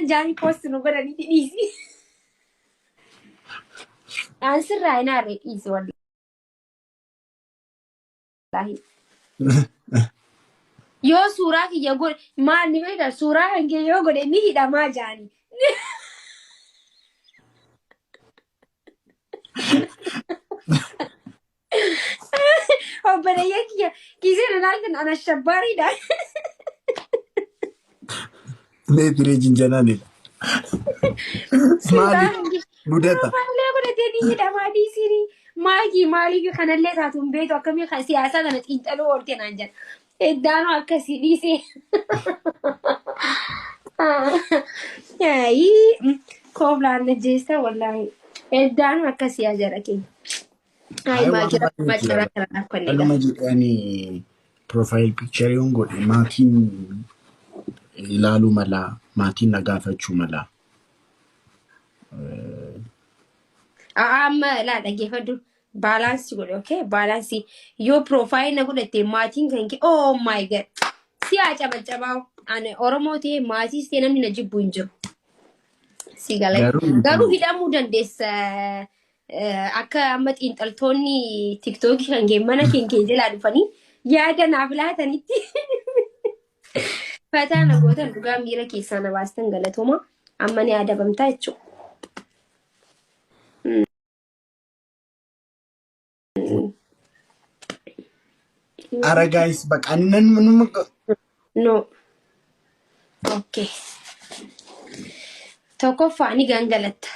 isaan jaanii poost nu godhaniiti dhiisi. Aan sirraa hin aarre dhiisi wallaahi. Yoo suuraa kiyya godhe maal ni beekta suuraa kan kee yoo godhe ni hidhamaa jaanii. Obboleeyyan kiyya kiisee na laaltan ana shabbaariidha. Mee firee jinjanaanidha. Suuraa Maali? kan kee Mudata. piroofaayilaa godhatee ni hidhamaa dhiisiini. Maakii maaliif kanallee taatu hin beektu akkamii kan siyaasaa kana xiinxaluu oolte naan jedha. Eddaanoo akkasii dhiisee. Ayii kooflaan na jeesta wallaahi. Eddaanoo akkasii ajara keenya. Ay Ay waan maakii baay'ee rakkoo jira. carraa kana dhaabbanneedha. Dhaluma jedhanii profile picture yoon godhe maatiin ilaaluu mala, maatiin na gaafachuu mala. Amma laa dhaggeeffadhu. Baalaansii godhe okay baalaansii yoo piroofaayil na godhatte maatiin kan kee oh my god si haa cabacabaa ani Oromoo ta'e maatiis ta'e namni na jibbu hin jiru. Si galee Garuu garuu hidhamuu dandeessa akka amma xiinxaltoonni tiktookii kan kee mana kee jalaa dhufanii yaada naaf laatanitti fataa na gootan dhugaa miira keessaa na baastan galatooma amma ni adabamtaa jechuudha. Ara guys baqa ani nan numa No. Okay. Tokkoffaa ni gangalatta.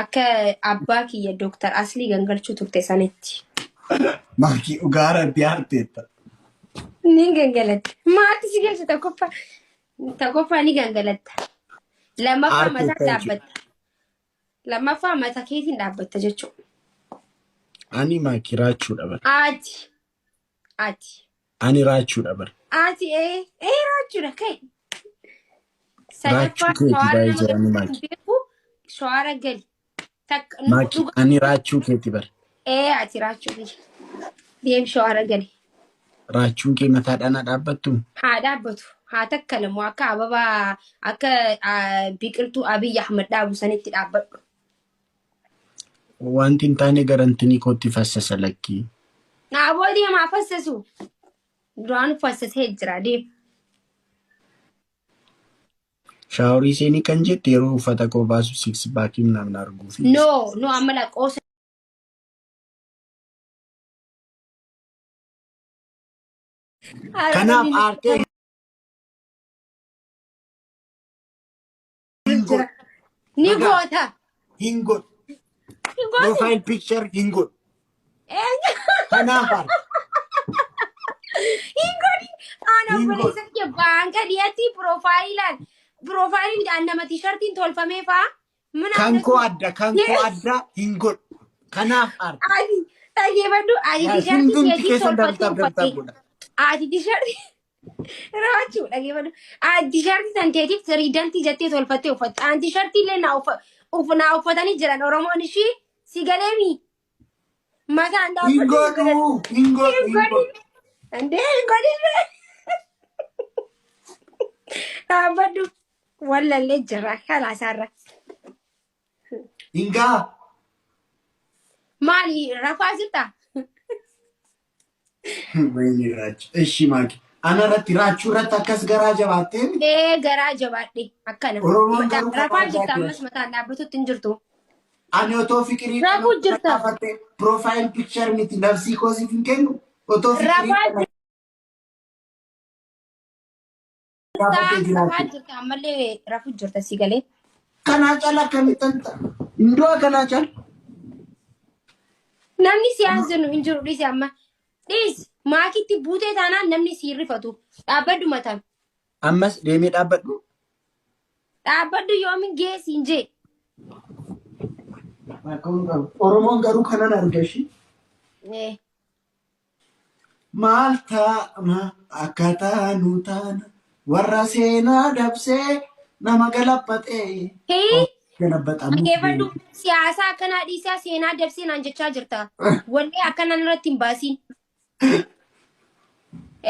Akka abbaa kiyya Dooktar Aslii gangalchuu turte sanitti. Maakii dhugaa rabbi arteetta. Ni gangalatta. Maaltu si galcha tokkoffaa? Tokkoffaa ni gangalatta. Lammaffaa mataa Arteetta jechuudha. dhaabbatta. Lammaffaa mata keetiin dhaabbatta jechuudha. Ani maakii raachuudha bara. Ati. Ati. Ani raachuudha bara. Ati ee ee raachuudha ka'e. Raachuu Sadaffaa keeti shawaara baay'ee nama jira ani galchuu hin maakii. beeku shawaara gali. Takka nu Maakii dhuga ani raachuu keeti bara. ee ati raachuu biyya. Deem shawaara gali. Raachuun kee mataadhaan haa dhaabbattu. Haa dhaabbatu. Haa takkalamu akka ababaa akka biqiltuu Abiy Ahmad dhaabu sanitti dhaabbadhu. Wanti hin taane garantinii kootti fassasa lakkii. Naaboo deemaa fassasu. Duraan fassasee jira deem. Shaaworii seenii kan jette yeroo uffata koo baasu six packiin namni arguufi. No, no amma laqqoosa Kanaaf aartee hin godhu. Ni Nagaa. goota. Hin godhu. Hin gootu. Profile picture hin godhu. Eenyu? Kanaaf aarte. Hin godhin. Ana Hin godhu. obboleessa kiyya baanka dhiyatti piroofaayilaan piroofaayiliin nama tiishartiin tolfamee faa. Mana Kan koo adda, kan koo adda hin godhu. Kanaaf aarte. Ati dhaggeeffadhu ati tiishartii Hundumti keetii keessan tolfattee dabtaaf dabtaaf uffattee. godha. Ati tiishartii raachuu dhaggeeffadhu. Ati tiishartii tan teetiif tiriidantii jettee tolfattee uffatte. Ani tiishartii illee naa uffa- uff- naa uffatanii jiran Oromoon ishii si galeemi. Mataan Hin dhaabbatu godhu, hin godhu, hin hin godhu. godhin. Andee hin godhin. Dhaabbadhu. Wallallee jira kalaasaarra. Hin ga'a. Maali rafaa jirta? Wayne raachu. Eshi maaki. Ana irratti raachuu irratti akkas garaa jabaattee miti. Ee garaa jabaadhe akkana. Oromoon garuu Rafaa kophaa jirta isaati. ammas mataan dhaabbatutti hin jirtu. Ani otoo fiqirii Rafuu jirta. gaafatte profile picture miti nafsii koo siif hin kennu. Otoo fiqirii Rafaa kana gaafattee jirta. jiraachuu. Rafaa jirta ammallee rafuu jirta si galee. Kanaa caala akkamittan ta'a? Hin du'a kanaa caala. Namni si haasofnu hin jiru dhiisi amma. Dhiisi maakitti buutee taanaan namni si hin rifatu. Dhaabbadhu mataan. Ammas deemee dhaabbadhu. Dhaabbadhu yoomin geessi hin jee. Rakkoon qabu. Oromoon garuu kanan arga ishii. Eh, Maal taana akka taanu taana warra seenaa dabsee nama galabbaxee. Hii Galabbaxamuuf dhaggeeffadhu deema. siyaasaa akkanaa dhiisaa seenaa dabsee naan jechaa jirta. Wallee akkanaan irratti hin baasiin.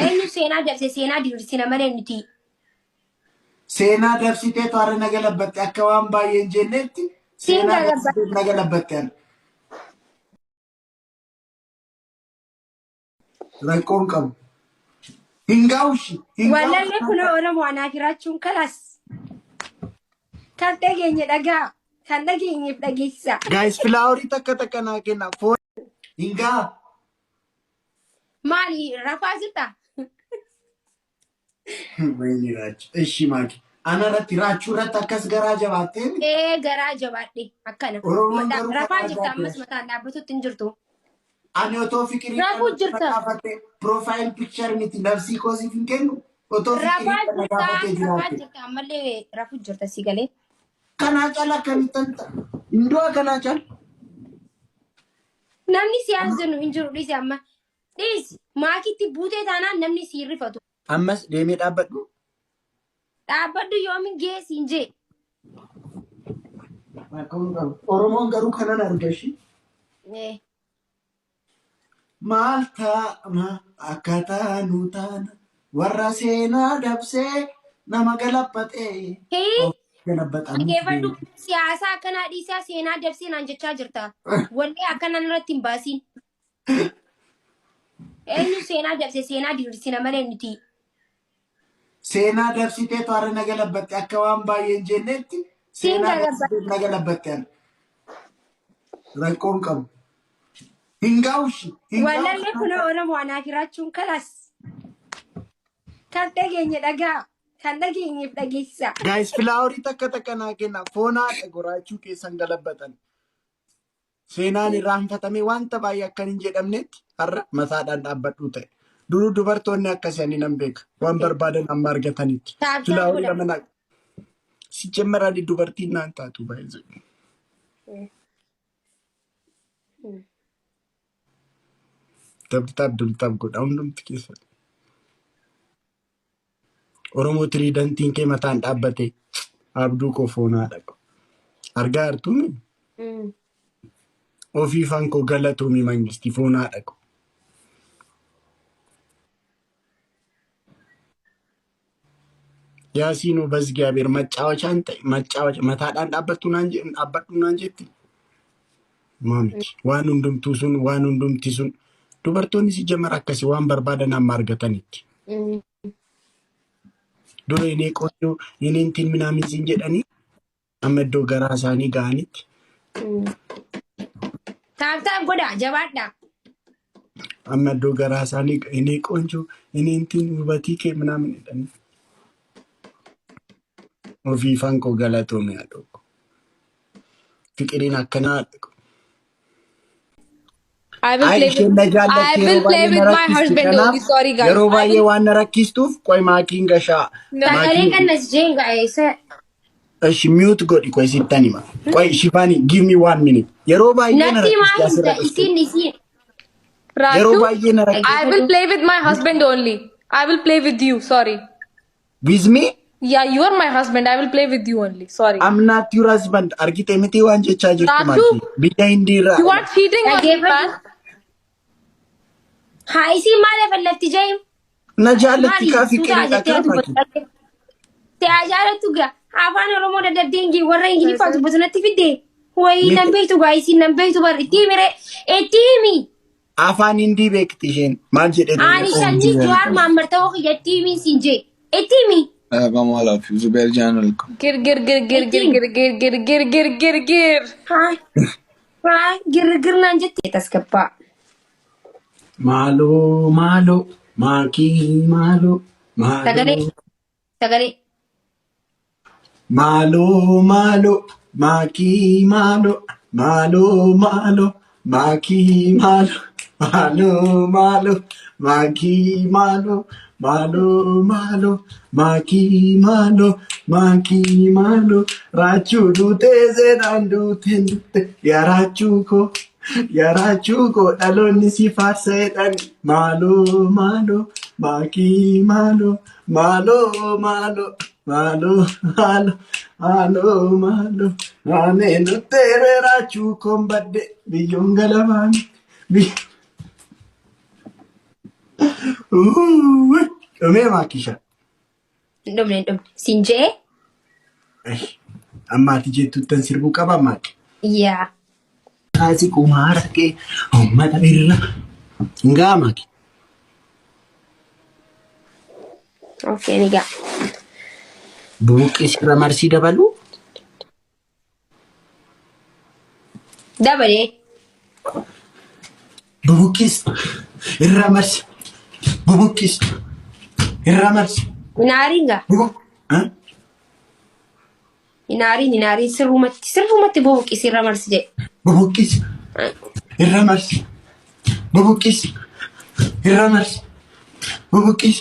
Eenyu seenaa dabse seenaa diriirsina malee nuti. Seenaa dabsiteetu har'a na galabbatte akka waan baay'ee hin jennetti Siin seenaa galabba. dabsiteetu na galabbatte ana. Rakkoon qabu. Hin gahushi. Hin gahu. Wallallee kunoo Oromoo anaaf jiraachuun kalaas. Kan dhageenye dhagaa. Kan dhageenyeef dhageessisa. Guys, flowerii takka takka naa kenna. Foon hin gaha. Maali rafaa jirta? Wayini raachu. Ishi maaki. Ana irratti raachuu irratti akkas garaa jabaatteen Ee garaa jabaadhe akkana. Oromoon garuu Rafaa karaa jirta ammas gaafii. mataan dhaabbatutti hin jirtu. Ani otoo fikirii Rafuu jirta. gaafatte profile picture miti nafsii koo siif hin kennu otoo Rafaa fikirii kana jirta. gaafatee Rafaa jiraatte. jirta ammallee rafuu jirta si galee. Kanaa caala akkamittan ta'a? Hin du'a kanaa caala. Namni si haasofnu hin jiru dhiisi amma. Dhiisi maakitti buutee taanaan namni si hin rifatu. Ammas deemee dhaabbadhu. Dhaabbadhu yoomin geessi hin jee. Rakkoon qabu. Oromoon garuu kanan arga ishii. Eh, Maal ta'a akka taanu taana warra seenaa dabsee nama galabbatee. Hii Of galabbatamuu dhaggeeffadhu siyaasa akkanaa dhiisaa seenaa dabsee naan jechaa jirta. Wallee akkanaan irratti hin baasiin. Eenyu seenaa dabse seenaa diriirsina malee nuti. Seenaa dabsiteetu har'a na galabbatte akka waan baay'ee hin jennetti Siin seenaa galabbatte. dabsiteetu na galabbatte ana. Rakkoon qabu. Hin gahushi. Hin gahu. Wallallee kunoo Oromoo anaaf jiraachuun kalaas. Kan dhageenye dhagaa. Kan dhageenyeef dhageessisa. Guys, flowerii takka takka naa kenna. Foon haadha goraachuu keessan galabbatan. Seenaan irraanfatamee wanta baay'ee akkan hin jedhamnetti har'a mataadhaan dhaabbadhuu ta'e. Duruu dubartoonni akkasii ani nan beeka. Waan barbaadan amma argatanitti. Tap tap Flowerii godha. lama naa. Si cemmaraan dubartiin naan taatu baay'ee. Tap tap double tap godha hundumti keessa. Oromoo tiriidantiin kee mataan dhaabbate abduu koo foonaa dhaqu. Argaa jirtuumi? Ofiifan koo galatoomii mangistii foonaa dhaqu. Yaasiinuu በእግዚአብሔር መጫወቻን ta'e መጫወቻ mataadhaan dhaabbattu naan dhaabbadhu naan jetti. Maamiti waan hundumtuu sun waan hundumti sun dubartoonni si jamara akkasii waan barbaadan amma argatanitti. Dura inni qoyyoo inni intin minaamin siin jedhanii amma iddoo garaa isaanii ga'anitti Tap tap godha jabaadha. amma iddoo garaa isaanii inni qoonjoo inni intin hubatii kee minaamin jedhanii. Ofiifan koo galatoome haadha koo. Fiqiriin akkanaa haadha koo. I will Ay play isheen with na jaallatti I yeroo will play baay'ee na with my rakkisti. husband Kanaaf only. Sorry guys. yeroo I baay'ee will waan na rakkistuuf qoy maakiin gashaa. no. Sagalee Maakiin qannas jeen gaa'eessa. Ishi mute godhi qoy sittan hima. Qoy Shifani give me one minute. Yeroo baay'ee na Natti maa rakkisti asirra himta dhufte. isin isin. Yeroo Raju, baay'ee na rakkisti. I will play with my husband only. I will play with you. Sorry. With me? Yeah, you are my husband. I will play with you only. Sorry. I'm not your husband. Argite miti waan jechaa jirtu Raju, maakii. Biyya Hindiirraa. you are cheating on me, Dhaggeeffadhu. man. Haa isin maal afallafti jeen? Na jaallatti Maali kaa suutaa fiqiriidha jettee kaa maakii. dubbatu. Si haa jaalattu gaa afaan Oromoo dadhabdee ingii warra Ingiliffaa dubbatu natti fidde. Wayii nan Miti beektu gaa isin nan beektu bar itti himi ree itti himi. afaan Hindii beekti isheen. Maal jedhee Ani deeme? sanyii Jawaar Mahammad ta'uu kiyya itti himi siin jee. Itti himi. Welcome all of you. Zubair Jan, welcome. Gir gir gir gir Itti gir himi. gir gir gir gir gir gir gir. Haa haa girgir naan jette tasgabbaa. Maaloo maaloo maakii maaloo Sagalee maaloo sagalee. maaloo maaloo maakii maaloo maaloo maaloo maakii maaloo maaloo maaloo maakii maaloo maaloo maaloo maakii maaloo maakii maaloo raachuu duutee seenaan duutee duute yaa raachuu koo yaa raachuu koo dhaloonni si faarseedhaan maaloo maaloo maakii maaloo maaloo maaloo maaloo maaloo maaloo maaloo maanee nuttee raachuu koon badde biyyoon galamaan dhumee maakisha. Hin dhumne hin dhumne. Siin je'ee? Amma ati jettuuttan sirbuu qaba maaki. Yaa. Kaasi kumaara kee uummata irra. Hin ga'a maaki. Okay ni ga'a. Bubuqqee sirra marsii dabaluu. Dabalee. Bubuqqis irra marsi. Bubuqqis irra marsi. Hin aariin gaa. Bubuq. Hin aariin hin aariin sirrumatti sirrumatti bubuqqisi irra marsi jedhe. Bubuqqis irra marsi. Bubuqqis irra marsi. Bubuqqis.